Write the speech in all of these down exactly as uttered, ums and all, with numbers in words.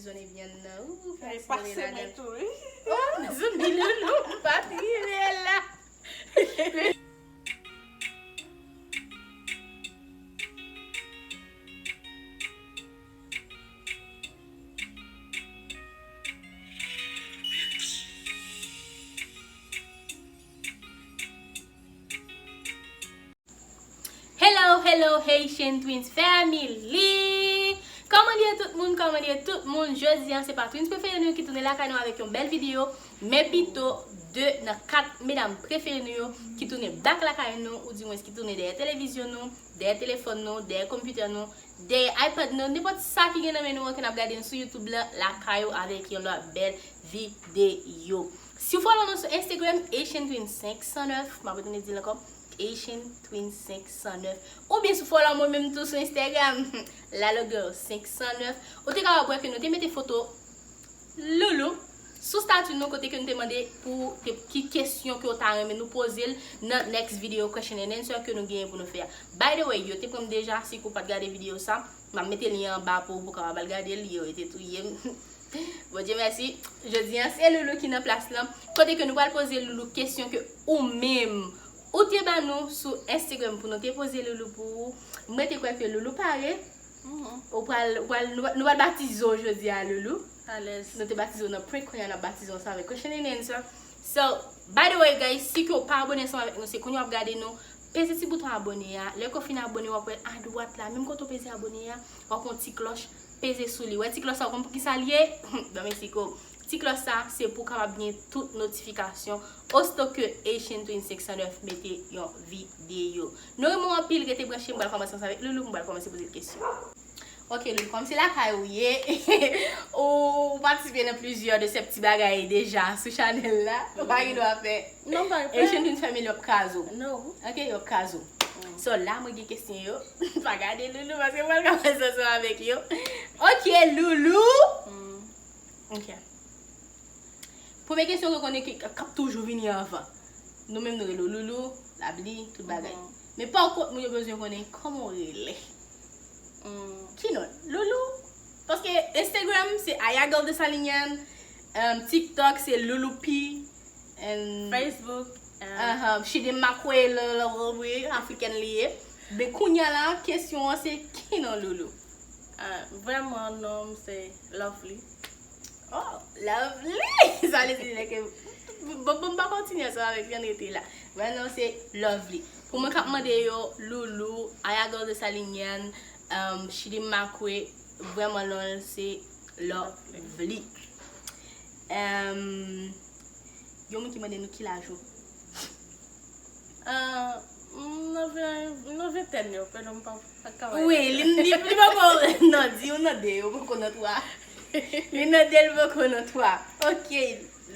Zone vyann nan, ou, fè ti zone ladan. Oh, mezanmi, Loulou, m pa t rive la. Hello, hello, Haitian Twins Family! Kòman l ye tout moun? Kòman l ye tout moun? Jodi a, se pa Twins prefere nou yo ki tounen lakay nou avèk yon bèl videyo, men pito de nan kat medam prefere nou yo ki tounen back lakay nou, oudimwens ki tounen dèyè televizyon nou, dèyè telefòn nou, dèyè konpitè nou, dèyè iPad nou, nenpòt sa ki gen nan men nou an ke n ap gade n sou YouTube la, lakay ou avèk yon lòt bèl videyo. Si w follow nou sou Instagram, Haitian Twin senk san nèf, m ap retounen di l ankò, Haitian Twin senk san nèf. Oubyen si w follow mwen menm tou sou Instagram, Lalo Girl senk san nèf, ou te kapab wè ke nou te mete foto Loulou sou stati nou kote ke nou te mande pou ke, ki kesyon ke w ta renmen nou poze l nan next video question and answer ke nou genyen pou nou fè a. By the way, yo te pran m deja, si ke w pa t gade videyo sa, m ap mete lyen anba pou ou, pou w kapab al gade l, yo rete touye m. Bondye mèsi, jodi a se Loulou ki nan plas lan. Kote ke nou pral poze Loulou kesyon ke ou menm ou te ban nou sou Instagram pou nou te poze Loulou pou ou. Mwen te kwè ke Loulou pare. Ou pral, ou pral, nou, nou pral batize w jodi a, Loulou. Alèz. Nou te batize w nan prank, kounye a n ap batize w ansanm avèk question and answer. So, by the way, guys, si ke w pa abone ansanm avèk nou, se kounye a w ap gade nou, peze ti bouton abone a. Lè ke w fin abone, w ap wè adwat la, menm kote w peze abone a, w ap wè yon ti klòch, peze sou li. Wè ti klòch sa, w konn poukisa l ye? Don Mexico. Ti klòch sa, se pou w kapab gen tout notifikasyon osito ke Haitian Twin senk san nèf mete yon videyo. Nou renmen w anpil, rete branche, m pral kòmanse ansanm avèk Loulou, m pral kòmanse poze l kesyon. Ok, Loulou, kòm se lakay ou ye, ou patisipe nan plizyè de sèt ti bagay deja sou chanèl la, ou pa gen dwa fè. Non, pa Haitian Twin Family, yo ap kraze w. Non. Ok, yo ap kraze w. So, la, mwen gen kesyon yo. Pa gade Loulou, paske mwen ka fè sòsò avèk yo. Ok, Loulou. Ok. Premye kesyon ke konnen ki, k ap toujou vini anvan. Nou menm nou rele w Loulou, Labli, tout bagay. Men pa kont moun yo bezwen konnen kòman w rele. Ki non? Loulou? Paske Instagram se Aya Girl Dessalinian, um, TikTok se Loulou P, and Facebook, um, Chidi Makwe, Afriken li ye. Men kounye a la, kesyon an se ki non Loulou? Ah, vrèman, non m se Lovely. Oh, Lovely! Sa vle di lè ke, bon, bon, m pa kontinye ansanm avèk li, ann rete la. Vrè non se Lovely. Pou mwen k ap mande yo, Loulou, Aya Girl Dessalinian, um, Chidi Makwe, vrèman non l se Lovely. Um, gen moun ki mande nou ki laj ou. Ah, m nan ven, m nan ventèn yo, pèdon m pa, pa ka wè. Wi, li, li, li poko nan di, ou nan de, ou poko nan twa. Li nan de, li poko nan twa. Ok,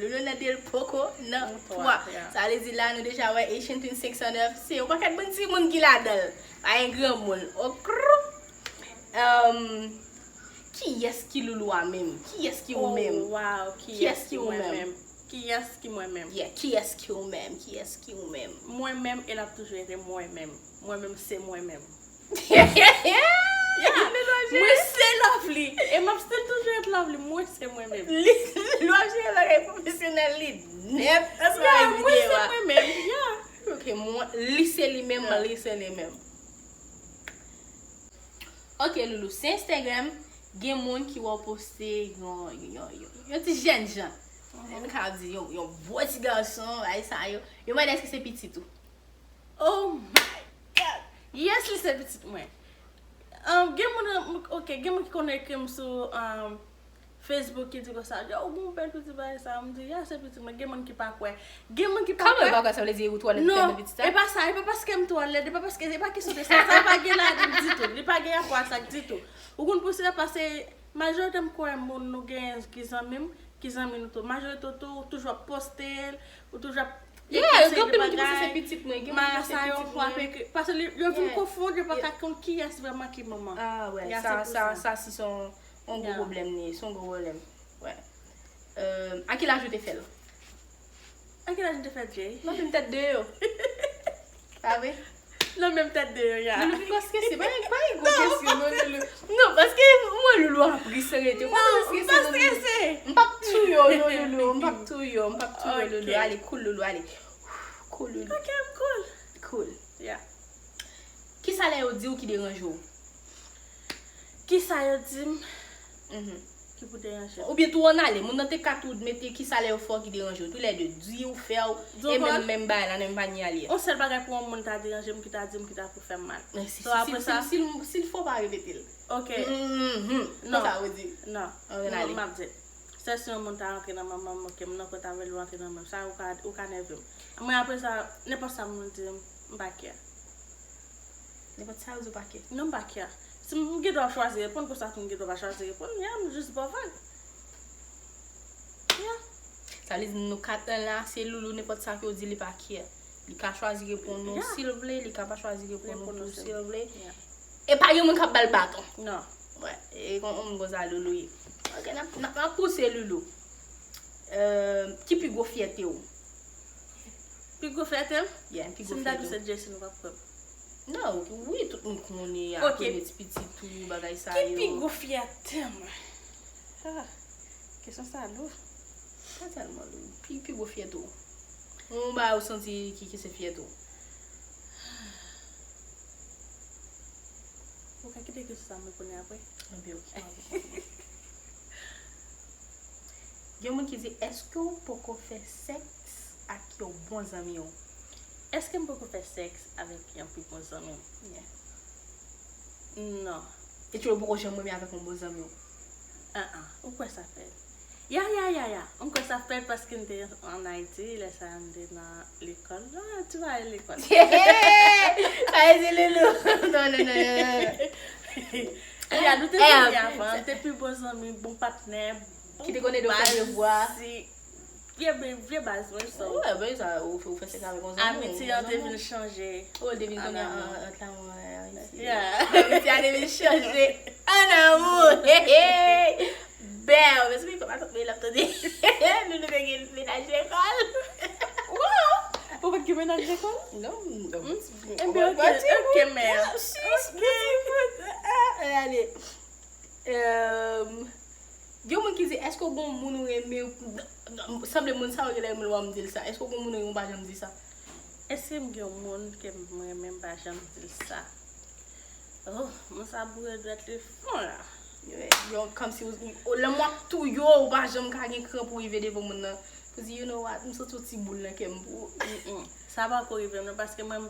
Loulou nan de, li poko nan twa. Sa vle di la, nou deja wè Haitian Twin senk san nèf, se yon pakèt bann timoun ki ladan l. Pa gen granmoun. Okrou. Um, Kiyès ki Loulou a menm? Kiyès ki ou menm? Oh, wow, kiyès ki ou menm? Kiyès ki mwen menm? Yeah, kiyès ki ou menm? Kiyès ki ou menm? Mwen menm, e l ap toujou rete mwen menm. Mwen menm, se mwen menm. Yeah, mwen se Lovely. E m ap still toujou ret Lovely. Mwen se mwen menm. Li, Loulou ap jere bagay pwofesyonèl li nèt ansanm avèk videyo a. Yeah, mwen se mwen menm. Yeah. Ok, mwen, li se li menm, li se li menm. Ok, Loulou, sou Instagram, gen moun ki wè w poste yon, yon, yon, yon, yon ti jènjan. Nou ka di yon, yon bo ti gason, bagay sa yo. Yo mande èske se pitit ou. Oh my God! Yes, li se pitit mwen. Um, gen moun, ok, gen moun ki konn ekri m sou, um, Facebook ki di konsa, "Yo, ou gon bèl pitit," bagay sa. M di, "Ya, se pitit mwen." Gen moun ki pa kwè. Gen moun ki pa kwè. Kòman yo pa kwè? Sa vle di ou twò lèd pou fè bèl pitit sa? Non, e pa sa, e pa paske m twò lèd, e pa paske, e pa kesyon de sa, sa pa gen ladan ditou. Li pa gen rapò a sa ditou. Ou konn pou se la pase, majorite m kwè moun nou genyen ki zanmi m, ki zanmi nou tou. Majorite w tou, ou toujou ap poste l, ou toujou ap ekri yon seri de bagay. Yeah, gen anpil moun ki panse se pitit mwen, gen moun ki panse se pitit mwen. Paske li, yo vin konfonn, yo pa ka konn kiyès vrèman ki manman. Ah, wè, sa, sa, sa, si se yon yon gwo pwoblèm li ye, se yon gwo pwoblèm. Wè. Euh, a ki laj ou te fè l? A ki laj m te fè Jay? M ap vin tèt de yo. Pa vre? Nan menm tèt de yo, ya. Loulou, pi pa strese. Pa gen, pa gen gwo kesyon, non, Loulou. Non, paske mwen, Loulou, ap ri san rete. Pa strese, non, Loulou. M p ap touye w, non, Loulou. M p ap touye w, m p ap touye w, Loulou. Ale, cool, Loulou, ale. Cool, Loulou. Ok, m cool. Cool. Yeah. Ki sa lè yo di w ki deranje w? Ki sa yo di m ki pou deranje m? Oubyen tou ann ale, moun nan te ka tou mete ki sa lè yo fè w ki deranje w. Toulède, di w, fè w, e menm, menm bagay la, menm panye a l ye. On sèl bagay pou yon moun ta deranje m, ki ta di m, ki ta pou fè m mal. So, apre sa, si l fè w pa repete l. Ok. Non. Konsa ou di. Non. Ann ale. M ap di. Sèl si yon moun ta rantre nan manman m, ok, m nan kont avè l, ou rantre nan menm. Sa, ou ka, ou ka nève m. Mwen, apre sa, nenpòt sa moun di m, m pa kè. Nenpòt sa yo di w pa kè. Non, m pa kè. Si m gen dwa chwazi reponn, konsa tou m gen dwa pa chwazi reponn, yeah, m jis ba w vag. Yeah. Sa vle di nou kat lan la, se Loulou, nenpòt sa ke w di, li pa kè. Li ka chwazi reponn ou si l vle, li ka pa chwazi reponn ou tou si l vle. E pa gen moun k ap ba l baton. Non. Wè, e kon, moun konsa Loulou ye. Ok, n ap, n ap, n ap pouse Loulou. Euh, ki pi gwo fyète w? Pi gwo fyète m? Yeah, pi gwo fyète w. Si m ta di w se Jason, ou p ap kwè m. Non, wi, tout moun konnen, apre met pitit ou, bagay sa yo. Ki pi gwo fyète m? Ah, kesyon sa lou. Pa tèlman lou. Pi, pi gwo fyète w. Yon bagay ou santi ki, ki se fyète w. Ou ka kite kesyon sa m reponn apre? Ebyen, ok. Gen moun ki di, èske w poko fè sèks ak yon bon zanmi w? Èske m poko fè sèks avèk yon pi bon zanmi m? Yeah. Non. E tou, ou poko janm renmen avèk yon bon zanmi w? An an, ou kwè sa fèt? Ya, ya, ya, ya. M kwè sa fèt paske m te ann Ayiti, lè sa a m te nan lekòl. Ah, tu vas aller l'école. Sa e di Loulou. Non, non, non, non, non. Ya, nou te zanmi avan, te pi bon zanmi, bon patnè, bon baz. Ki te konn ede w fè devwa. Vye, vye baz mwen, so. Ou wè, ben sa, ou fè, ou fè sèks avèk yon zanmi w. Amitye an te vin chanje. Oh, li te vin konnen an, an, an, an, Ayiti. Yeah. Amitye an te vin chanje an amou. Hey, hey. Bèl, mezanmi, fò pa tanpri l ap tande. Loulou te gen mennaj lekòl. Wow! Ou pa t gen mennaj lekòl? Non. Ebyen, ok, ok, mè. Ok. Ale. Gen moun ki di, èske w gen yon moun ou renmen, sanble moun sa yo genlè renmen l wè m di l sa. Èske w gen yon moun ou renmen ou pa janm di sa? Èske m gen yon moun ke m renmen m pa janm di l sa? Oh, moun sa boure dwèt li fon la. Yo, kòmsi w, w, lè m ap touye w, ou pa janm ka gen kran pou w rive devan moun nan. Pou di, you know what, m santi yon ti boul nan kè m pou ou. Mm, mm. Sa pako rive m non, paske mwen,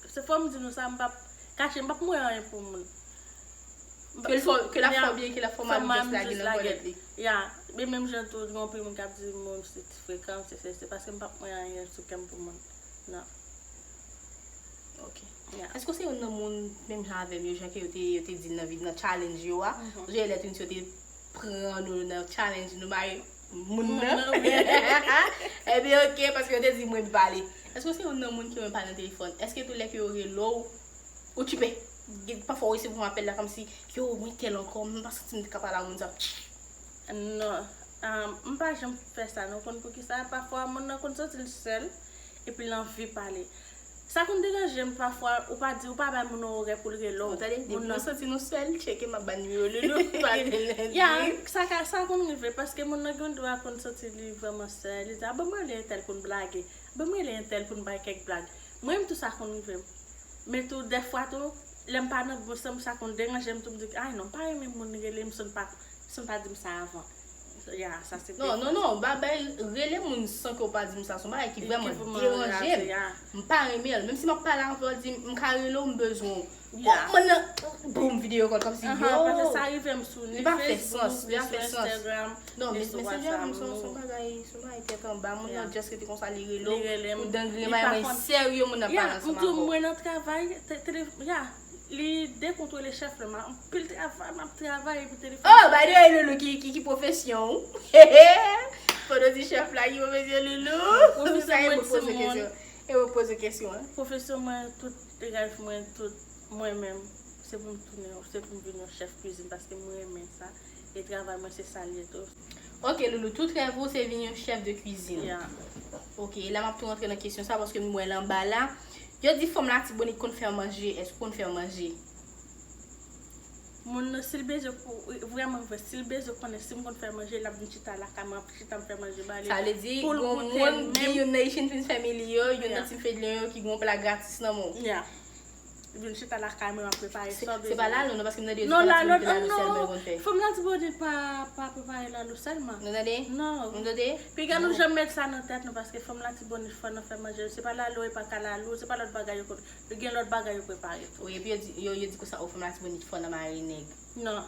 se fò m di nou sa, m p ap kache, m p ap mouye anyen pou moun. Ke l fè, ke l ap fè w byen, ke l ap fè w mal, ou jis lage l nan kòlèt li. Ya, men menm jan tou, gen anpil moun k ap di moun se ti frekan, se, se, se paske m p ap mouye anyen sou kè m pou moun. Non. Ok. Yeah. Èske w se youn nan moun, menm jan avè m yo, jan ke yo te, yo te di nan vid-, nan challenge yo a, ou sonje lè tou yo te pran nou nan challenge, nou mare moun nan? Ebyen, ok, paske yo te di mwen pale. Èske w se youn nan moun ki renmen pale nan telefòn? Èske tou lè ke yo rele w, ou tchipe? Gen, pafwa w resevwa yon apèl la kòmsi, yo, mwen tèl ankò, m pa santi m te ka pale a moun sa. Non, ah, m pa janm fè sa, non, konn poukisa, pafwa moun nan konn santi l sèl, epi l anvi pale. Sa konn deranje m pafwa, ou pa di, ou pa bay moun nan orè pou l rele w. Ou tande, depi nou santi nou sèl, tcheke m ap ba nimewo Loulou, pa rele. Ya, sa ka, sa konn rive, paske moun nan gen dwa konn santi li vrèman sèl, li di, a, ban m rele entèl pou n blage, ban m rele entèl pou n bay kèk blag. Mwen menm tou sa konn rive m. Men tou, dèfwa tou, lè m pa nan bon san m, sa konn deranje m tou, m di, ay non, m pa renmen moun rele m san m pa, san m pa di m sa avan. Ya, sa se... Non, non, non, ba, bay, rele moun san ke w pa di m sa, se yon bagay ki vrèman deranje m. M pa renmen l. Menm si m ap pale avè w, di m, m ka rele w, m bezwen w. Bon, mwen nan, boum, video call, kòmsi, yo, paske sa rive m sou Facebook, li sou Instagram, li sou WhatsApp. Non, Messenger menm se yon, se yon bagay, se yon bagay tèt anba. Moun nan just rete konsa, li rele w, ou dangre may, mwen serye, moun nan pale ansanm avè w. Ya, m di w, mwen nan travay, te-, tele-, ya, li dekontwole chèf la, m anpil travay, m ap travay, epi telefòn. Oh, by the way, Loulou, ki, ki, ki pwofesyon ou? Fò nou di chèf la ki pwofesyon Loulou. Pwofesyon mwen, se moun. E mwen poze kesyon an. Pwofesyon mwen, tout rèv mwen, tout mwen menm, se pou m tounen, se pou m vin yon chèf kwizin, paske mwen renmen sa. E travay mwen, se sa l ye tou. Ok, Loulou, tout rèv ou, se vin yon chèf de kwizin. Ya. Ok, e la m ap tou rantre nan kesyon sa, paske m wè l anba la. Yo di fanm Latibonit konn fè manje, èske w konn fè manje? Moun nan, si l bezwen pou vrèman vre, si l bezwen konnen si m konn fè manje, l ap vin chita lakay mwen, ap chita m fè manje ba li. Sa vle di, Pou l gon goute moun menm. Reunion Nation fin fè milyon, yo Yeah. nan Team Fedlion yo ki gon pla gratis nan men w. Yeah. Vin chita lakay mwen, ap prepare sa w Se pa bezwen. Lalo non, paske m tande yo Non, di Lalo, Lalo sèlman non. Yon konn fè. Fanm Latibonit pa, pa prepare Lalo sèlman. Nou tande? Non. Nou tande? Piga nou janm met sa nan tèt nou, paske fanm Latibonit fò nan fè manje. Se pa Lalo, e pa kalalou, se pa lòt bagay yo konn. Yo gen lòt bagay yo prepare tou. Wi, epi yo di, yo, yo di konsa, o, fanm Latibonit fò nan mare nèg. Non.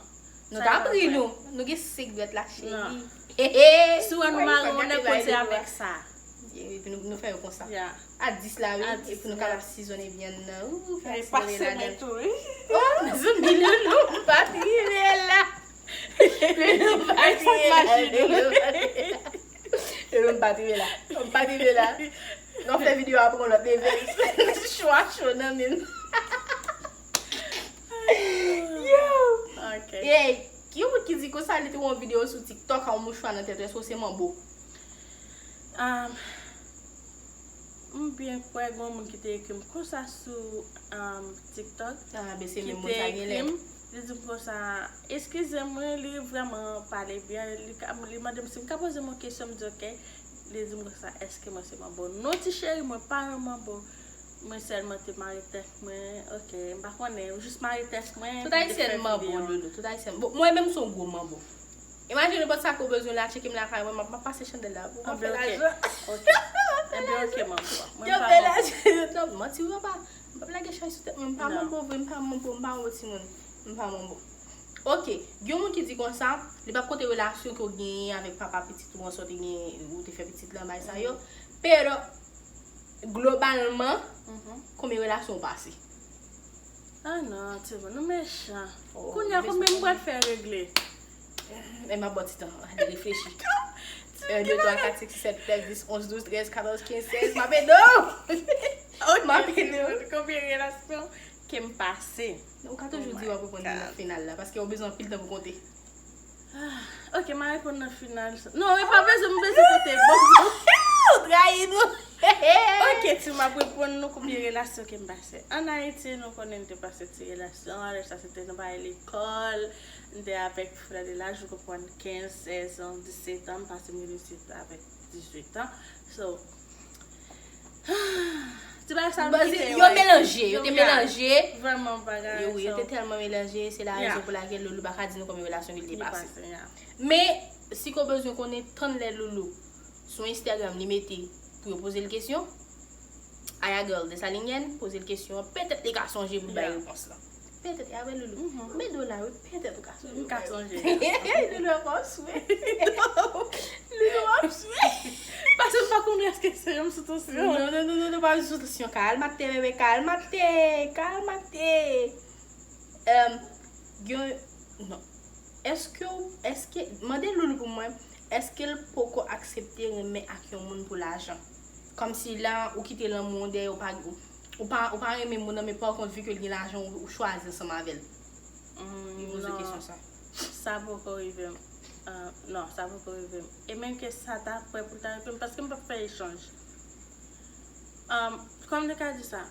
Nou Sa ta yo pa pri fè. Nou. Nou gen sik dwèt la, cheri. Non. Hehe! Si w wè nou mare yon nèg, konn se avèk sa. Epi nou, nou fè yo konsa. Yeah. A dis la, wi. A dis, Epi nou yeah. Kapab sizonnen vyann nan. Ou, fè E sizonnen pase ladan. Men tou, wi. Oh, mezanmi, Loulou, m pa t rive la. Loulou, m pa t rive la, Loulou. Loulou, m pa t rive la. M pa t rive la. Nou fè videyo a pou yon lòt level. Chwa cho nan men m. Yo! Ok. Hey, yon moun ki di konsa li te wè yon videyo sou TikTok ak yon mouchwa nan tèt, èske w se manbo? Um, m byen kwè gon moun ki te ekri m konsa sou um, TikTok. Ah, ben se Ki menm te moun sa gen ekri lè. M, li di m konsa, eskize mwen, li vrèman pale byen, li, ka- li mande m si m ka poze m yon kesyon, m di ok. Li di m konsa, èske mwen se manbo? Non, ti cheri, mwen pa yon manbo. Mwen sèlman te mare tèt mwen, ok, m pa konnen, m jis mare tèt mwen. Tout Ayisyèn manbo, Loulou, tout Ayisyèn. Bon, mwen menm se yon gwo manbo. Imajine nenpòt sa ke w bezwen la, tcheke m lakay mwen, m ap m ap pase chandèl la pou mwen fè lajan. Ok. Enben, ok, manbo. Mwen Yo pa fè manbo. Lajan, yo tòp. Manti, yo pa. M p ap lage chay sou tèt mwen, m pa Non. Manbo vre, m pa Manbo, m pa Manbo timoun. M pa Manbo. Ok, gen yon moun ki di konsa, li p ap konte relasyon ke w genyen avèk papa pitit ou, ansò te gen, ou te fè pitit lan, bay sa yo. Pero, globalman, Mhm. Konbyen relasyon w pase? Ah non, timoun, nou mechan. Oh, Kounye a, mechan. Konbyen m pral fè regle? Men m ap ba w ti tan, ale reflechi. Un, deux, trois, quatre, cinq, six, sept, huit, neuf, dix, onze, douze, treize, quatorze, quinze, seize, m ap ede w. M ap ede w. Konbyen relasyon ke m pase? Ou ka toujou di w ap reponn nan final la, paske w bezwen anpil tan pou konte. Ah, ok, m a reponn nan final. Non, e pa bezwen, m bezwen konte. Bon, Ou trayi nou. Ok, ti m ap reponn nou konbyen relasyon ke m pase. Ann Ayiti, nou konnen m te pase ti relasyon, lè sa se te nan bagay lekòl, m te avèk frè de laj, ou konprann, kenz, sèz an, disèt an, m pase m reyisi avèk dizuit an. So, ti bagay sa m Bon, kite yo melanje, yo te yeah. Melanje. Vrèman bagay. Yo, wi, yo So, te tèlman melanje, se la Yeah. Rezon pou lakèl Loulou pa ka di nou konbyen relasyon ke li te li pase. Pase, yeah. Men, si ke w bezwen konnen, tann lè Loulou sou Instagram, li mete pou yo poze l kesyon. Aya Girl Dessalinienne, poze l kesyon an, petèt li ka sonje pou l bay Yeah. Repons lan. Petèt, e avè Loulou. Mhm. Men dola, wi, petèt ou ka sonje. M ka sonje. Loulou ap swe. Loulou ap swe. Paske m pa konnen èske se yon sou tansyon. Non, non, non, non, non, pa sou tansyon. Kalmate, bebe, kalmate, kalmate. Um, gen, non. Èske, w- èske, mande Loulou pou mwen, èske l poko aksepte renmen ak yon moun pou lajan? Kòmsi la, ou kite lanmou dèyè, ou pa, ou, ou pa, ou pa renmen moun nan, men pa kont, vi ke l gen lajan, ou, ou chwazi ansanm avè l. Li poze kesyon sa. Sa poko rive m. Ah, non, sa poko rive m. E menm ke sa ta prè pou l ta rive m, paske m p ap fè echanj. Um, kòman m te ka di sa?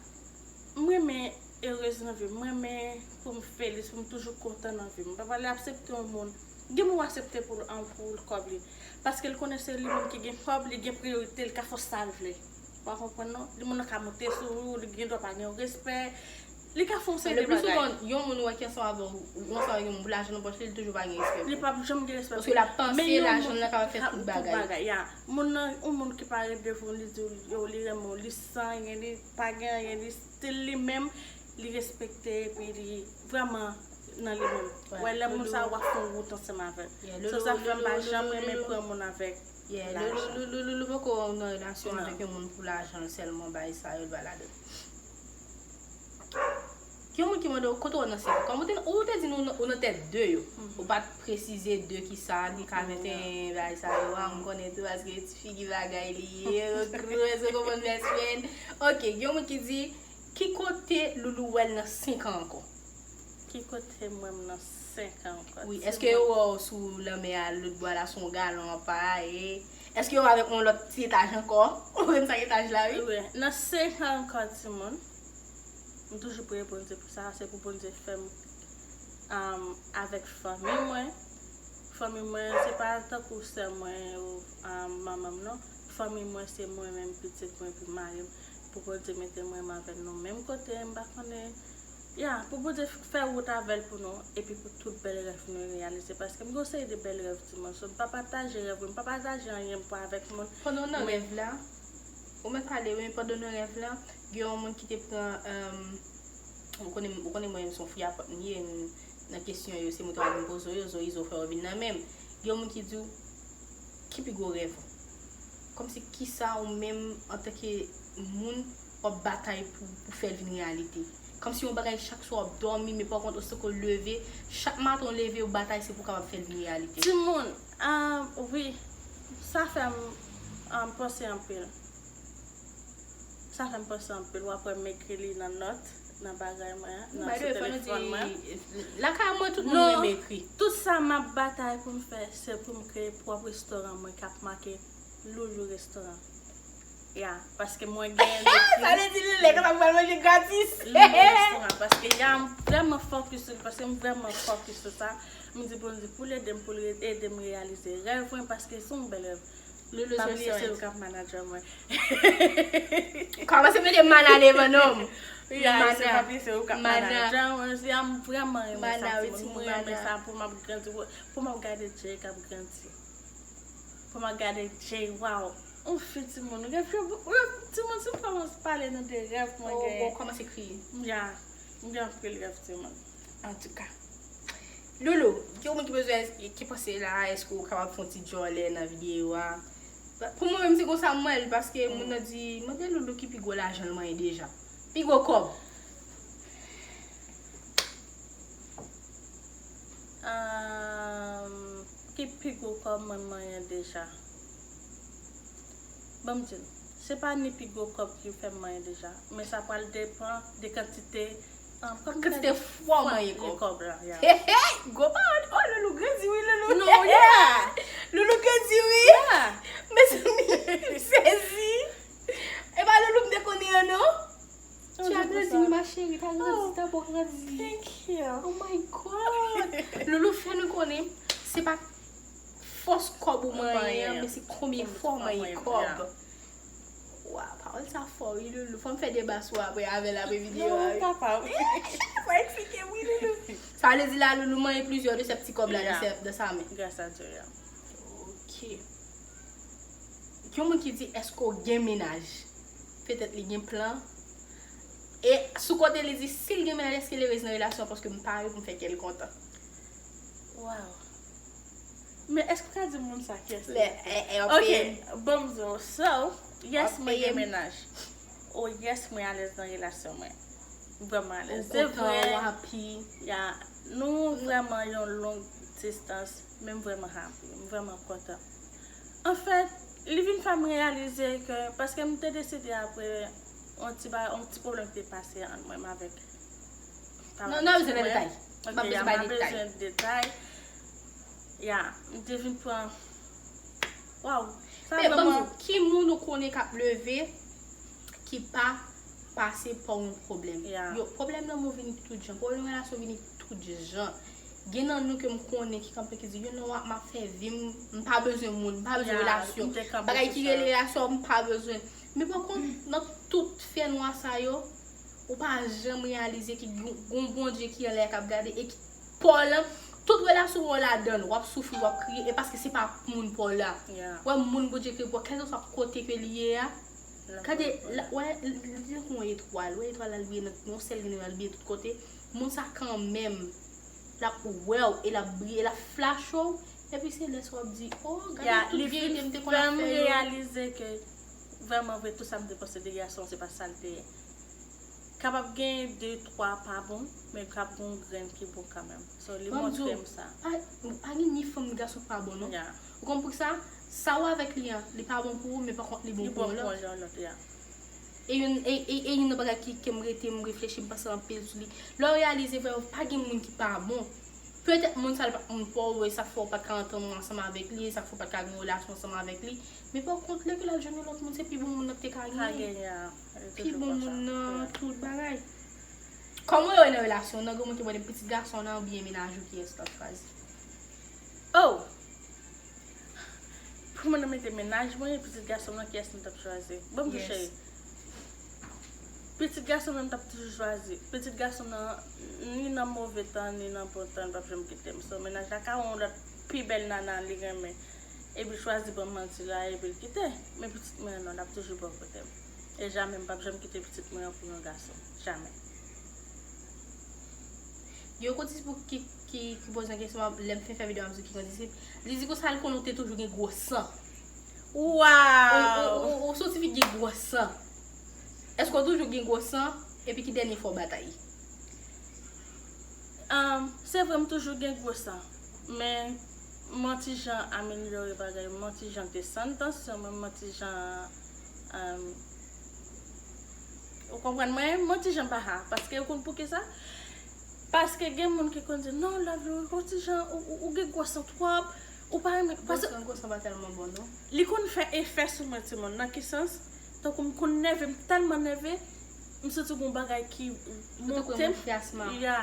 M renmen erez nan vi m. M renmen pou m felis, pou m toujou kontan nan vi m. M pa pale aksepte yon moun. Gen moun w aksepte pou l, pou l kòb li. Paske l konnen se li menm ki gen kòb, li gen priyorite, li ka fè sa l vle. Ou pa konprann non? Li moun nan ka monte sou ou, li gen dwa pa gen yon respè. Li ka fè yon seri de bagay. Yon moun wè ki ansanm avè w, ou ansanm avèk yon moun pou lajan nan pòch li, li toujou pa gen respè. Li p ap janm gen respè. Paske l ap panse lajan nan ka fè tout bagay. Ya. Moun nan, yon moun ki parèt devan w, li di w, yo, li renmen w, li san anyen, li pa gen anyen, li still li menm, li respekte, epi li vrèman nan li menm. Wè, lè moun sa w ap fè yon wout ansanm avè l. So, sa fè m pa janm renmen pran moun avèk lajan. Loulou poko nan relasyon avèk yon moun pou lajan l sèlman, bagay sa yo l pa ladan. Gen yon moun ki mande w kote w nan senk an. Kòm ou te, ou te di nou ou nan tèt de yo. Ou pa t presize de ki sa, de ka venteyen, bagay sa yo a, m konnen tou, paske ti figi bagay li ye, ou kreze, konprann best friend. Ok, gen yon moun ki di, ki kote Loulou wè l nan senk an ankò? Ki kote m wè m nan senk an ankò? Wi, èske yo wè w sou lanmè a, lòt bò la, sou yon galon anpaye? Èske yo wè w avèk yon lòt ti etaj ankò? Ou konn sa etaj la, wi? Wi, nan senk an ankò, timoun. M toujou priye Bondye pou sa, se pou Bondye fè m um, avèk fanmi mwen. Fanmi mwen, se pa tankou sè mwen ou um, manman m, non. Fanmi mwen, se mwen menm, pitit mwen, epi mari m. Pou Bondye mete mwen avèk nou menm kote, m pa konnen. Ya, pou Bondye fè wout avè l pou nou, epi pou tout bèl rèv nou reyalize. Paske m gen yon seri de bèl rèv, timoun. So, m pa pataje rèv mwen, m pa pataje anyen m pou avèk moun. Pandan w nan rèv la, ou mèt pale, wi, pandan w nan rèv la, gen yon moun ki te pran, um, ou konnen, ou konnen mwen menm se yon fi apot m ye, m, nan kesyon yo, se mwen ki ap vin poze yo, zo izo fè yo vin nan men m. Gen yon moun ki di w, ki pi gwo rèv ou? Kòmsi kisa ou menm, antanke moun, w ap batay pou, pou fè l vin reyalite? Kòmsi yon bagay chak swa w ap dòmi, men pa kont, osiko w leve, chak maten w leve, w batay, se pou w kapab fè l vin reyalite. Timoun, ah, wi, sa fè m ah, panse anpil. Sa fè m panse anpil. W ap wè m ekri li nan nòt, nan bagay mwen, nan sou telefòn mwen. Lakay mwen, tout moun renmen ekri. Tout sa m ap batay pou m fè, se pou m kreye pwòp restoran mwen k ap make Loulou Restoran. Ya, paske mwen gen... Sa vle di Loulou, kòman m pral manje gratis? Loulou Restoran, paske ya, m vrèman focus sou li, paske m vrèman focus sou sa. M di Bondye pou l ede m, pou l ede m reyalize rèv mwen, paske se yon bèl rèv. Loulou, se li, se ou k ap manager mwen. Kòmanse mete mana devan non m. Ya, se pa pye, se ou k ap manager mwen. Ya, m vrèman renmen sa, timoun. Mwen renmen sa pou m ap grandi, pou m ap gade Jay k ap grandi. Pou m ap gade Jay, waw. Yon fi, timoun, rèv yo, rèv, timoun, si m kòmanse pale nou de rèv mwen genyen. Ou kòmanse kriye. Ya, m gen anpil rèv, timoun. Antouka. Loulou, gen yon moun ki bezwen, ki panse la, èske ou kapab fè yon ti djòlè nan videyo a? Pou mwen menm, se konsa m wè l, paske moun nan di, mande Loulou ki pi gwo lajan l manyen deja. Pi gwo kòb. Ahn, ki pi gwo kòb mwen manyen deja? Ban m di nou, se pa ni pi gwo kòb ki fè m manyen deja, men sa pral depann de kantite, ahn, kòman m ta di, kantite fwa w manyen kòb. Kòb la, ya. Hey, hey, gwo pawòl. Oh, Loulou grandi wi, Loulou. Non, yeah. Loulou grandi wi. Yeah. Mezanmi, m sezi. E pa Loulou m te konnen an, non. Tu as grandi, oui, ma chérie, t'as grandi, t'as beau grandi. Thank you. Oh my God. Loulou fè nou konnen, se pa fòs kòb ou manyen an, men se konbyen fwa w manyen kòb. Waw, pawòl sa fò, wi, Loulou. Fò m fè deba sou apre avè l apre videyo a, wi. Non, ou kapab. Fò eksplike m, wi, Loulou. Sa vle di la, Loulou manyen plizyè de sèt ti kòb la, de sèt, de sa men. Gras a Dye, ya. Ok. Yon moun ki di, èske w gen mennaj? Petèt li gen plan. E sou kote li di, si l gen mennaj, èske l erez nan relasyon an? Paske m pare pou m fè kè l kontan. Waw. Men èske w ka di moun sa kiyès li ye? Ok, ban m di w. So, yes, mwen gen mennaj. Oh yes, mwen alèz nan relasyon mwen. M vrèman alèz. Se vre. Ya, nou vrèman yon long distance, men m vrèman happy. M vrèman kontan. Anfèt, li vin fè m reyalize ke, paske m te deside apre yon ti ba, yon ti pwoblèm ki te pase ant mwen avèk... Non, n a bezwen nan detay. M pa bezwen bay detay. Ya, m te vin pran, waw, sa vrèman. Ki moun ou konnen k ap leve ki pa pase pa yon pwoblèm? Yo, pwoblèm lanmou vini tout jan, pwoblèm relasyon vini tout jan. Gen nan nou ke m konnen ki kanpe ki di, you know what, m ap fè vi m, m pa bezwen moun, m pa bezwen relasyon. Bagay ki rele relasyon, m pa bezwen. Men pa kont, nan tout fènwa sa yo, ou pa janm reyalize ki gon Bondye ki anlè a k ap gade e ki pa w lan, tout relasyon w ladan l, w ap soufri, w ap kriye, e paske se pa moun pa w la. Wè moun Bondye kreye pou w, kèlkeswa kote ke li ye a, gade, wè, li tankou yon etwal, wè etwal la, l briye nan yon sèl grenn, l briye tout kote, moun sa kanmenm, l ap wè w, e l ap briye, l ap flache w, epi se lè sa w ap di, oh, gade tout byen ide m te konn ap fè yo. Ya, li vin fè m reyalize ke vrèman vre, tout sa m te panse de gason, se pa sa l te ye. Kapab gen de, twa pa bon, men k ap gen yon grenn ki bon kanmenm. So, li montre m sa. Pa, pa gen ni fanm ni gason k pa bon, non. Ou konn poukisa? Sa w avèk li an, li pa bon pou ou, men pa kont li bon pou yon lòt. Li bon pou yon lòt, ya. E youn, e, e, e youn nan bagay ki, ke m rete, m reflechi, m panse anpil sou li. Lè w reyalize, vrè, pa gen moun ki pa bon. Petèt moun sa l pa t moun pa w, e sa k fè w pa t ka antann ansanm avèk li, e sa k fè w pa t ka gen relasyon ansanm avèk li. Men pa kont, lè ke l al jwenn yon lòt moun, se pi bon moun nan ki te ka genyen. Pi bon moun nan tout bagay. Kòman w ye nan relasyon nan, gen moun ki mande pitit gason nan oubyen mennaj ou, kiyès w t ap chwazi? Oh! Pou mwen nan mete mennaj mwen, pitit gason m nan, kiyès m t ap chwazi? Bon, m tou cheri. Pitit gason m nan, m t ap toujou chwazi. Pitit gason m nan, ni nan move tan, ni nan bon tan, li p ap janm kite m. So, mennaj la ka yon lòt pi bèl nana li renmen. Epi l chwazi ban m manti la, epi l kite. Men pitit mwen an non, l ap toujou bò kote m. E jamè m p ap janm kite pitit mwen an pou yon gason. Jamè. Gen yon kondisip ki, ki, ki poze yon kesyon, lè m fin fè videyo a, m di ki kondisip. Li di konsa l konnen w te toujou gen gwo san. Waw! Ou, ou, ou, ou soti vin gen gwo san. Èske w toujou gen gwo san? Epi ki dènye fwa w batay? Um, se vre, m toujou gen gwo san. Men, mwen ti jan amelyore bagay, mwen ti jan desann tansyon mwen, mwen ti jan, um, ou konprann mwen? Mwen ti jan pa ha. Paske ou konn poukisa? Paske gen moun ki konn di, "Non, Lovely, ou ti jan, ou, ou, ou gen gwo san twòp, ou pa renmen." Gwo san, gwo san pa tèlman bon, non. Li konn fè efè sou mwen, timoun. Nan ki sans? Tankou m konn nève, m tèlman nève, m santi gon bagay ki monte m. Ya,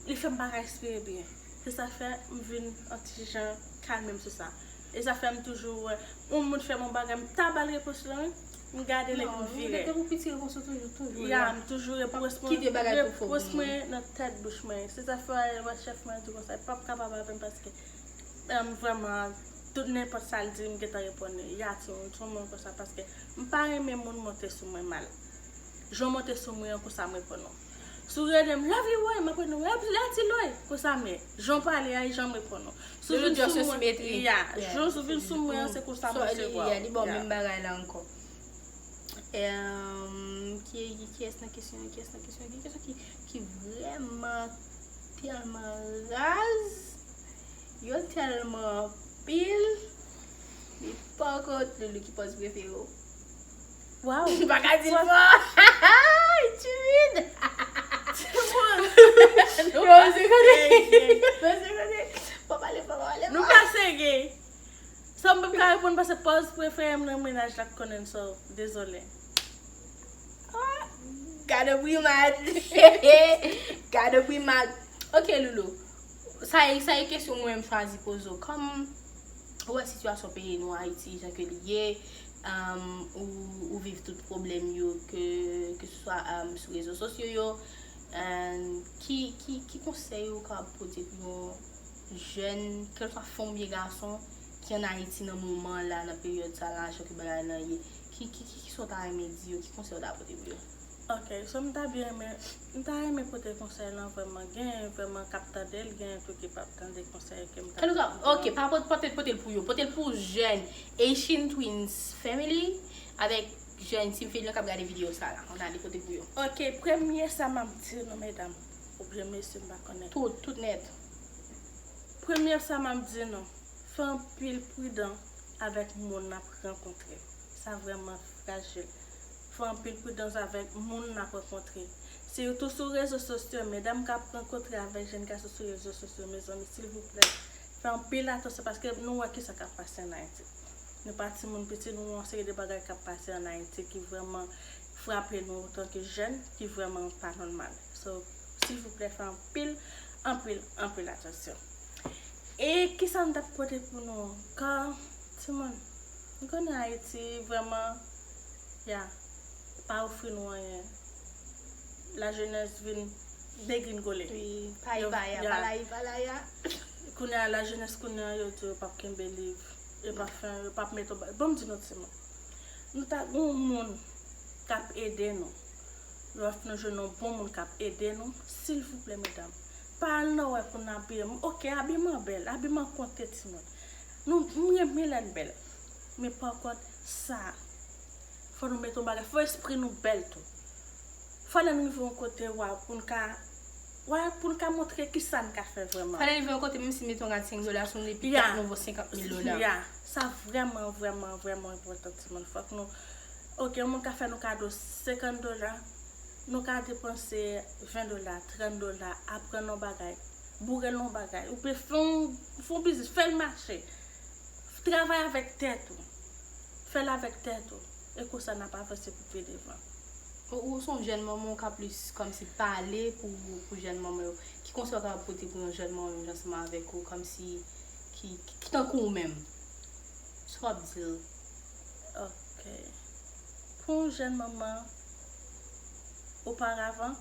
li fè m pa ka respire byen. Se sa fè m vin yon ti jan kalme m sou sa. E sa fè m toujou wè, yon moun fè m yon bagay, m ta ba l repons lan, wi. M gade l epi m vire. Depi w piti, repons ou toujou, toujou la. Ya, m toujou repons mwen, repons mwen nan tèt bouch mwen. Se sa fè w wè chèf mwen di konsa, li p ap kapab avè m paske, em, vrèman, tout nenpòt sa l di, m gentan reponn li. Ya, timoun, se yon moun konsa paske m pa renmen moun monte sou mwen mal. Jan w monte sou mwen an, konsa m reponn ou. Si w rele m, "Lovely, woy," m ap reponn ou, "Lovely, Lati, loy." Konsa m ye. Jan w pale a, e jan m reponn ou. Si w vin sou mwen, ya, jan si w vin sou mwen an, se konsa m resevwa w. Li ba w menm bagay la ankò. Em, ki, ki, kiyès nan kesyon, kiyès nan kesyon, gen kesyon ki, ki vrèman tèlman raz, yo tèlman anpil, men pa kont Loulou ki pòz prefere w. Waw. M pa ka di l fò. Li timid. Yo, se kote. Yo, se kote. Pa pale fò, pa pale fò. Nou ka sege. So, m p ap ka reponn paske pòz prefere m nan mennaj la k konnen, so, dezole. Ah, gade brimad. Gade brimad. Ok, Loulou. Sa e, sa e kesyon mwen m chwazi poze w. Kòm ou wè sitiyasyon peyi nou Ayiti, jan ke li ye, um, ou, ou viv tout pwoblèm yo, ke, ke se swa, um, sou rezo sosyo yo, and ki, ki, ki konsèy ou ka pote pou yon jèn, kèlswa fanm oubyen gason, ki ann Ayiti nan moman la, nan peryòd sa la, jan ke bagay lan ye, ki, ki, ki, ki sa w ta renmen di yo, ki konsèy w ta pote pou yo? Ok, so m ta byen renmen, m ta renmen pote konsèy lan vrèman, gen vrèman k ap tande l, gen tou ki p ap tande konsèy ke m ta. Ann nou ka, ok, pa pote, pote, pote l pou yo, pote l pou jèn Haitian Twins Family, avèk jèn Team Fedlion k ap gade videyo sa la, ann ale pote pou yo. Ok, premye sa m ap di nou, medam, oubyen mesye, m pa konnen. Tout, tout nèt. Premye sa m ap di nou, fè anpil pridan avèk moun n ap rankontre. Sa vrèman frajil. Fè anpil pridans avèk moun n ap rankontre. Sitou sou rezo sosyo, medam k ap rankontre avèk jèn gason sou rezo sosyo, mezanmi, silvouplè, fè anpil atansyon paske nou wè kisa k ap pase ann Ayiti. Nou pa timoun piti, nou wè yon seri de bagay k ap pase ann Ayiti ki vrèman frape nou antanke jèn, ki vrèman pa nòmal. So, silvouplè, fè anpil, anpil, anpil atansyon. E kisa m t ap pote pou nou? Kan, timoun, nou konnen Ayiti vrèman, ya, pa ofri nou anyen. Lajenès vin degringole. Wi, paya, paya, palaya, palaya. Kounye a, lajenès kounye a, yo di yo p ap kenbe liv, yo p ap fè, yo p ap mete, bon, m di nou, timoun. Nou ta gen yon moun k ap ede nou. Lè nou jwenn yon bon moun k ap ede nou, silvouplè, medam, pa al nan wè pou n abiye. Ok, abiman bèl, abiman konte, timoun. Nou, m renmen lè n bèl. Men pa kont sa, fò nou mete yon bagay, fò espri nou bèl tou. Fò lè n rive yon kote, wa, pou n ka, wa, pou n ka montre kisa n ka fè vrèman. Fò lè n rive yon kote, menm si n mete yon rad senk dola sou nou, epi tèt nou vo senkant mil dola. Ya, sa vrèman, vrèman, vrèman enpòtan, timoun. Fòk nou Ok, yon moun ka fè nou kado senkant dola, nou ka depanse ven dola, trant dola, aprann yon bagay, boure l yon bagay, oubyen fè yon, fè yon biznis, fè l mache. Travay avèk tèt ou. Fè l avèk tèt ou. E konsa n ap avanse pou pi devan. Ou, ou se yon jèn manman, ou ka plis kòmsi pale pou, pou jèn manman yo. Ki konsèy ou ka pote pou yon jèn manman menm jan ansanm avèk ou, kòmsi ki, ki, ki tankou ou menm? Sa w ap di l? Ok. Pou yon jèn manman, oparavan,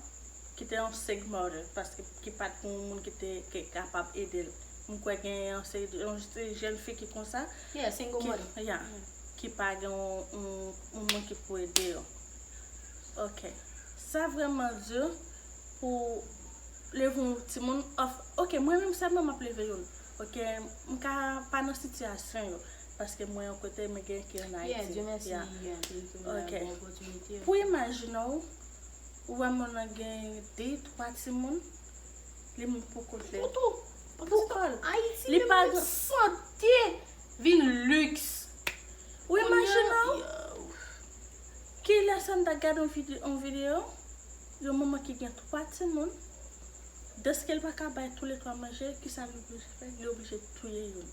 ki te yon seg mother, paske ki pa t gen yon moun ki te ki kapab ede l. M kwè gen yon seri, yon seri jèn fi ki konsa, Yeah, single ki, mother. Yeah, ki pa gen yon, yon, yon moun ki pou ede yo. Ok. Sa vrèman di pou leve yon timoun off. Ok, mwen menm sèlman m ap leve youn. Ok, m ka pa nan sitiyasyon yo. Paske mwen yon kote, mwen gen ki an Yeah, Ayiti. Dieu merci, Yeah. yeah, li te Ok. gen bon opòtinite. Pou imajine w, ou wè moun nan gen de, twa timoun, li moun pou kote. Pou tou. Pou kò l. Ayiti, Li menm pa pou gen- sante vin liks. Ou imajine w, Yo. kilè sa n ta gade yon vide- yon videyo, yon manman ki gen twa timoun, dèske l pa ka bay toulètwa manje, kisa li oblije fè? Li oblije touye youn.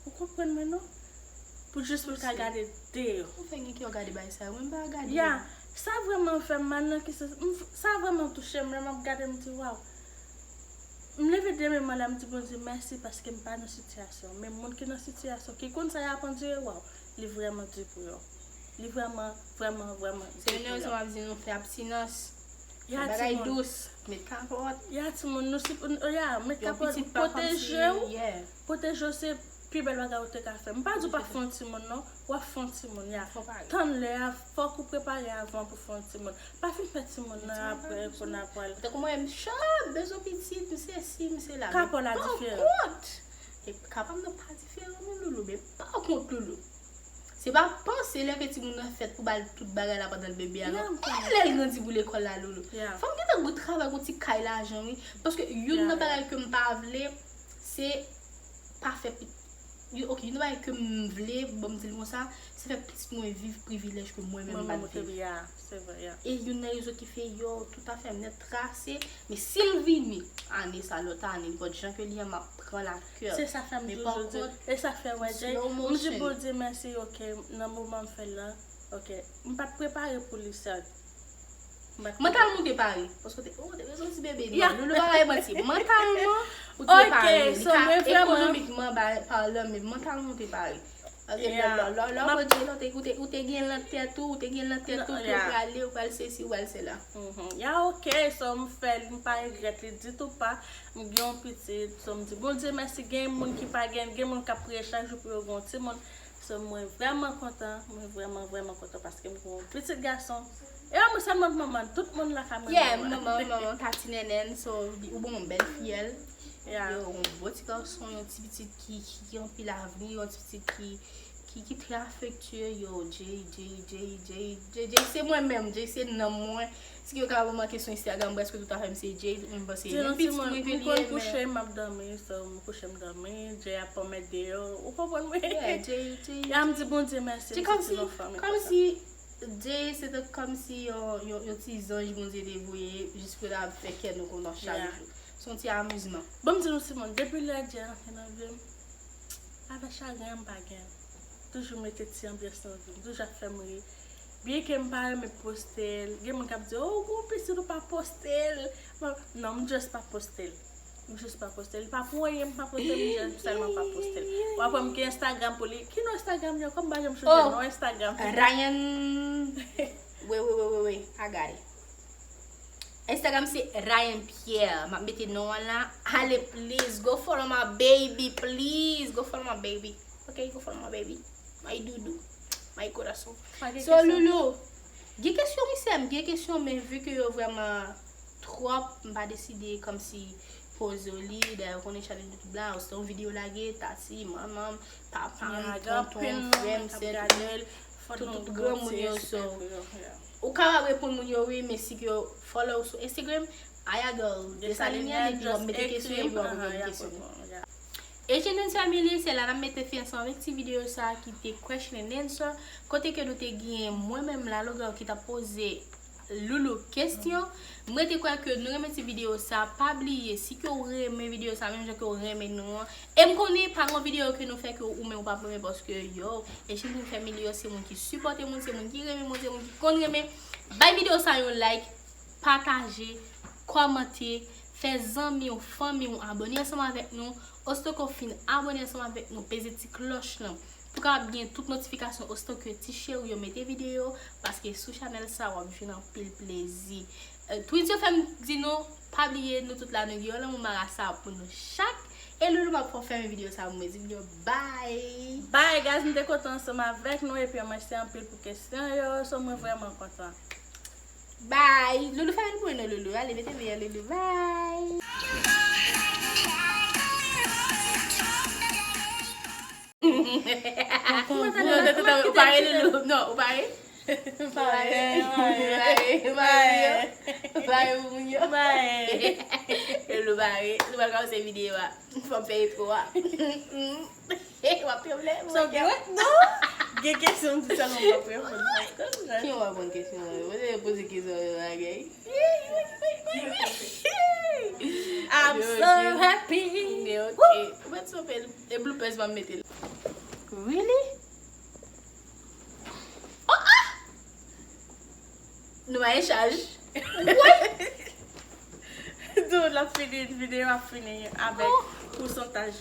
Ou konprann mwen non? Pou jis pou l ka gade de yo. Ou fè gen ki yo gade bay sa, mwen pa gade. Ya, sa vrèman fè m mal nan ki sans, m f- sa vrèman touche m lè m ap gade m di waw. M leve demen mwen la m di Bondye mèsi paske m pa nan sitiyasyon. Men moun ki nan sitiyasyon, ki konn sa y ap andire, waw, li vrèman di pou yo. Li vrèman, vrèman, vrèman di Se youn pou nan rezon yo. M ap di nou fè abstinans. Ya Bagay timoun. Dous, met kapòt. Ya timoun, nou si, ya, met Yon kapòt, pitit pa pwoteje kòmsi, w. Yeah. Pwoteje w se pi bèl bagay ou te ka fè. M pa di w pa fè yon timoun non, w ap fè yon timoun, ya. Fò pare. Tann lè a, fòk ou prepare avan pou fè yon timoun. Pa fin fè timoun nan apre, pou n ap pral. Tankou mwen, m chòp, bezwen pitit, m se si, m se la. Kapò la Men pa diferan. Kont. E kapab nan pa diferan non, Loulou, men pa kont, Loulou. Se pa panse lè ke timoun nan fèt pou ba l tout bagay la pandan l bebe a, Ya, non. m konnen. E lè l grandi pou lekòl la, Loulou. Ya. Fò m gentan gout travay yon ti kay lajan, wi. Paske youn Ya, nan ya. Bagay ke m pa vle, se pa fè pi- yo- ok, youn nan bagay ke m vle, bon, m di l konsa, se fè pitit mwen viv privilèj ke mwen menm m Mwen pa menm t viv. te ya, se vre, ya. E youn nan rezon ki fè yo tout afè m nèt trase. Men si l vini, ane sa, lòt ane, nenpòt jan ke li an, m ap pran l ak kè. Se sa fè m Men toujou pa di, kont, e sa fè wè Jay, slow m di motion. Bondye mèsi, ok, nan moman m fè l la, ok, m pa t prepare pou li sèl. M pa t Mwen t al monte Pari, paske w te, oh, w te bezwen ti bebe, Ya. non, Loulou pa bay manti. Mantalman, ou te Ok, pare, li so ka mwen vrèman ekonomikman ba- palan, men mantalman ou te pare. Paske Ya. lò, lò, lò, M ap- Bondye, lò, te- ou te, ou te gen l nan tèt ou, ou te gen l nan tèt ou, Non, ke ya. ou prale, ou pral sesi, ou pral sela. Mhm. Ya ok, so m fè l, m pa regrèt li ditou pa. M gen yon pitit, so m di Bondye mèsi, gen moun ki pa gen, gen moun k ap priye chak jou pou yo gen yon timoun. So mwen vrèman kontan, mwen vrèman, vrèman kontan paske m gen yon pitit gason. E pa mwen sèlman k manman, tout moun lakay mwen Yeah, manman. Manman, manman, tati nènèn, so, li- ou bon, yon bèl fiyèl. Ya. Yo, yon bon ti gason, yon ti pitit ki, ki, ki anpil avni, yon ti pitit ki, ki, ki trè afektye, yo, Jay, Jay, Jay, Jay, Jay, Jay, se mwen menm, Jay se nanm mwen. Si yo ka ban mwen kesyon Instagram, prèske tout afè m se Jay, tout moun panse Di nou pitit timoun, mwen ke m li konn ye, men kouche, m ap dòmi, so m kouche m dòmi, Jay ap pòmèt deyò, ou konprann mwen? Yeah, Jay, Jay, Ya m di Bondye mèsi, Se m kòmsi, soti nan fanmi kòmsi Jay se te kòmsi yon, yon, yon ti zanj Bondye te voye jis pou l ap fè kè nou kontan chak Yeah. Jou. Se yon ti amizman. Bon, m di nou timoun, depi lè Jay antre nan vi m, avè chagren m pa gen. Toujou mete ti anbyans nan vi m, toujou ap fè m ri. Byen ke m pa renmen poste l, gen moun k ap di, oh, ou gon pitit ou pa poste l. Bon, non, m just pa poste l. M just pa poste l. Pa pou anyen m pa poste l, m just sèlman pa poste l. W ap wè m gen Instagram pou li. Ki non Instagram yo? Kòm m pa janm chonje Oh. Non Instagram. Ryan. Wait, wait, wait, wait, wait. I got it. Instagram se Ryan Pierre. M ap mete non an la. Ale, please, go follow my baby, please. Go follow my baby. Ok, go follow my baby. My doudou. My corazon. Pa gen So, kesyon. Loulou, gen kesyon, wi, sè m, gen kesyon, men vi ke yo vrèman twòp, m pa deside kòmsi poze w li. Dayè, ou konnen channel YouTube la, se yon videyo lage, tati, manman m, papa m, Ya, gen tonton, anpil frè m, moun k ap sè m, gade l. Fò tout, nou tout gon granmoun ti yo, respè so. Pou yo, ya. Ou kapab reponn moun yo, wi, men si ke yo follow sou Instagram, Aya Girl Desalinian, epi w ap mete kesyon, epi w ap reponn kesyon. H and N Family, se la n ap mete fen ansanm avèk ti videyo sa a ki te Question and Answer, kote ke nou te gen mwen menm Lalogan ki t ap poze Loulou kesyon. Mwen te kwè ke nou renmen ti videyo sa. Pa bliye, si ke w renmen videyo sa, menm jan ke w renmen nou an. E m konnen pa gen videyo ke nou fè ke ou menm ou p ap renmen, paske yo, H and N Family yo, se moun ki sipòte moun, se moun ki renmen moun, se moun ki konn renmen. Bay videyo sa yon like, pataje, kòmante, fè zanmi w, fanmi w abòne ansanm avèk nou. Osito ke w fin abòne ansanm avèk nou, peze ti klòch lan pou w kapab gen tout notifikasyon osito ke ti cheri yo mete videyo, paske sou chanèl sa w ap jwenn anpil plezi. Euh, Twins yo fè m di nou, pa bliye, nou tout la, nou gen yon lanmou marasa pou nou chak. E Loulou, m ap fè w fèmen videyo sa pou mwen, di m yo bye. Bye guys, m te kontan ansanm avèk nou epi mèsi anpil pou kesyon yo, so mwen vrèman kontan. Bye. Loulou, fèmen pou nou, Loulou. Ale, mete men an, Loulou. Bye. Ou pare, Loulou? Non, ou pare? Ou pare? Ou pare? Ou pare? Ou pare pou moun yo? Loulou pare. Nou pral kòmanse videyo a. Fò m fè entwo a. W ap tranble. So, gen, non. Gen kesyon m di sèlman m p ap reponn. Ki w ap reponn kesyon an? Mwen te poze kesyon an bagay. I'm so happy. Men ok. Ou mèt sou pe e bloopers m ap mete l. Really? Oh, ah! Nou pa gen chaj. What? Dude, l ap fini, videyo ap fini avèk pousantaj.